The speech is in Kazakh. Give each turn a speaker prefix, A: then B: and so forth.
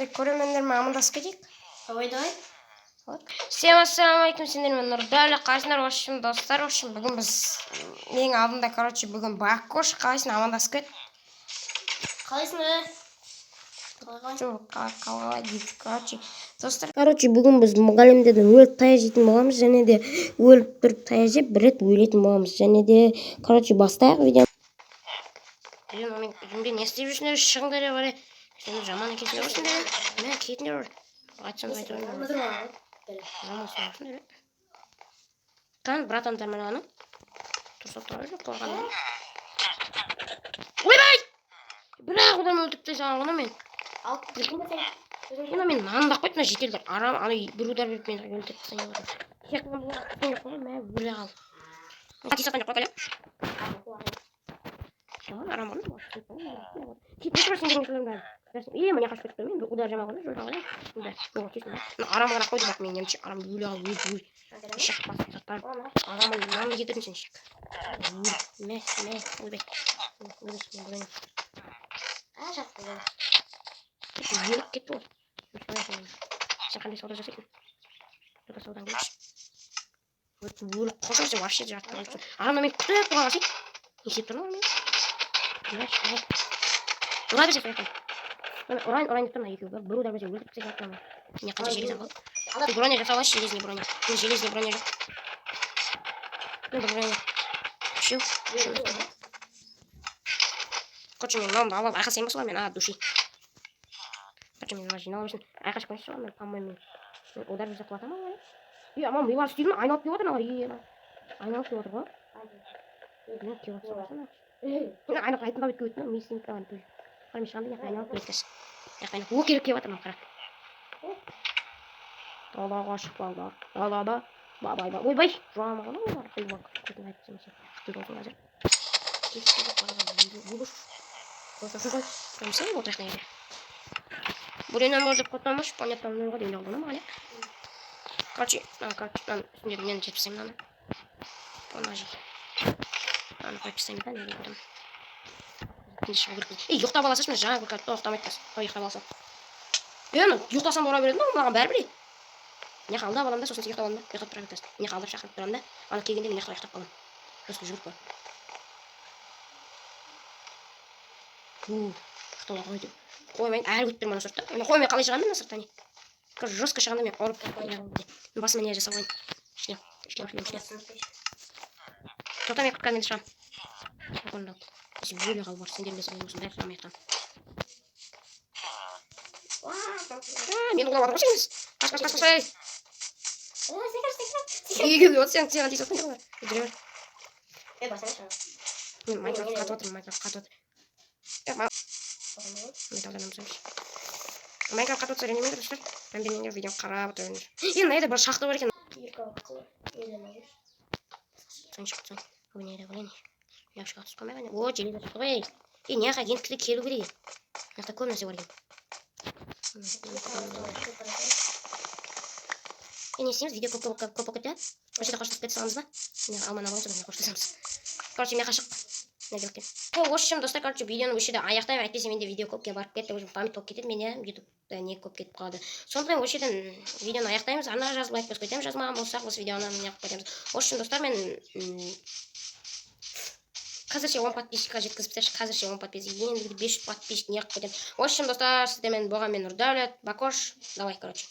A: Көрермендермен амандасып кетейік.
B: Давай, давай.
A: Вот. Всем ассалаумағалейкум, сендермен Нұрдәулет, қалайсыңдар? В общем, достар, в общем, бүгін біз, менің алдымда, короче, бүгін Бакош. Қалайсың, амандасып кет.
B: Қалайсың, ә? Қалай, қалай?
A: Жоқ, қалай дейді, короче, достар. Короче, бүгін біз мұғалімдерден өліп таяқ жейтін боламыз және де өліп тұрып таяқ жеп, бір рет өлетін боламыз. Және де, короче, бастайық видео. Мен үйімде не істеп жүрсіңдер? Шығыңдар қарай. Сендер жаман екенсіңдер ғой сендер. Мә, кетіңдер. Айтсам да айта бермей. Жамансыңдар сендер. Кән, братан, нормально. Тұрса тұра берсін, қорғандар. Ойбай! Бірақ одан өлтіріп тастаған ғой мен.
B: Ал, кім сен?
A: Енді мен нанымды қойды мына жительдер. Арам, ана бір удар беріп, мені өлтіріп тастайын деп отыр. Тек мә, өле қал. Тиісіп жатқан жоқ қой, Коля? Жаман арам ғой. Тиіп тұр сендердің нелерің бәрі. Е, міне, қашып кетіп мен удар жаман ғой, жойған ғой. Удар. О, тиісін. Мына арам ғана қойды, бірақ мен енді арам, өле қал, өл, өл. Шақ басып заттар. Арам, нанды кетірдің сен, шақ. Өл, мә, мә, ойбай. Ойбай, мен бұрайын.
B: А, жақсы.
A: Өліп кетті ғой. Сен қандай сауда жасайсың? Сауда, саудаң көрші. Өліп қалсаң, сен вообще жатып қалыпсың. Арам, мен күтіп тұрған сен. Не істеп тұрмын мен? Мә, мә. Ұра берсе сол жақтан. Мен ұрайын, ұрайын деп тұрмын, екеуі бір удар берсе, өлтіріп тастайын жатыр. Не, қанша железо қалды? Броня жасап алайыншы, железный броня. Мен железный броня жоқ. Мен бір броня. Үшеу. Үшеу. Короче, мен мынауымды алып алып айқасайын ба солармен, а, души. Короче, мен мына жинала берсін. Айқасып көрейінші солармен, по-моему. Мен удар берсе, құлатамын ба олар? Е, аман, милар істейді ме? Айналып келіп отыр мыналар. Е, айналып келіп отыр ғой. Мен келіп жатса барсana. Мен айналып айтын бетке өттім, мен істеймін тұрған. Қара, мен шығамын да, айналып келеді қазір. Айналып, о, келіп келіп жатыр мына, қара. Далаға шықпаңдар. Далада бабай ба. Ойбай, жаман ғой олар. Айуан, көтін айтып сен. Болсын қазір. Отырайық мына жерде. Біреуінен болып қотамыш, понятно, ғой деймін ғой маған. Короче, короче, мынаның үстіндегі нені жеп тастаймын мынаны. Мына жей. Мынаны қойып тастаймын да, неге көремін. Енді шығу керек. Ей, ұйықтап аласың, мына жаңа көріп тоқтамайды қазір. Ой, ұйықтап алсам. Е, ана ұйықтасам да ұра береді ма, маған бәрібір. Мына жаққа алдап аламын да, сосын ұйықтап аламын да, ұйықтап тұра береді. Мына жаққа алдап шақырып тұрамын да, ана келгенде мен мына жақта ұйықтап қаламын. Просто жүгіріп барып. Ұйықтауға қойды. Қоймай, әлі күтіп тұрмын ана сыртта. Мен қоймай қалай шығамын мен ана сыртта, не? Короче, жестко шығамын да, мен ұрып, басыма не жасап алайын. Шлем, шлем, шлем, шлем. Тоқта, мен құтқарып енді шығамын. Орындал. Сен өле қал бар, сендер білесің, осының бәрі шығамай жатқан. Мені ұрлап жатыр ғой сен. Қаш, қаш, қаш, қаш, ей.
B: Секір, секір.
A: Үйге келіп отыр, сен саған тиісіп жатқан жоқ олар. Жүре бер.
B: Е, басыңшы.
A: Мен Майнкрафт қатып жатырмын, Майнкрафт қатып жатыр. Металдан жұмсаймыз. Майнкрафт қатып жатса, ренжімеңдер, достар. Мән бермеңдер, видео қарап отырыңдар. Е, мына жерде бір шахта бар екен.
B: Екі арқылы. Неден алып?
A: Соң шықты, соң. Ой, не блин. Яқшы түсіп қалмай қане. О, железо шықты ғой. Е, мына жаққа ентікті келу керек. Мына жақта көп нәрсе бар екен. Е, не істейміз? Видео көп көп көп болып кетті. Осы жерде қоштасып кете саламыз ба? Міне, алманы аламыз, одан қоштасамыз. Короче, мына жаққа шық. Мына жерге. В общем, достар, короче, видеоны осы жерде аяқтаймын. Әйтпесе менде видео көпке барып кетті, уже память толып кетеді менде, ютубта не көп кетіп қалады. Сондықтан осы жерден видеоны аяқтаймыз. Арнаға жазып, лайк басып кетеміз. Жазмаған болсақ, осы видеоны неғып кетеміз. В общем, достар, мен қазірше 10 подписчикқа жеткізіп тастайықшы. Қазірше 10 подписчик, енді 500 подписчик неғып кетемін. В общем, достар, сіздермен болған мен, Нұрдәулет Бакош. Давай, короче.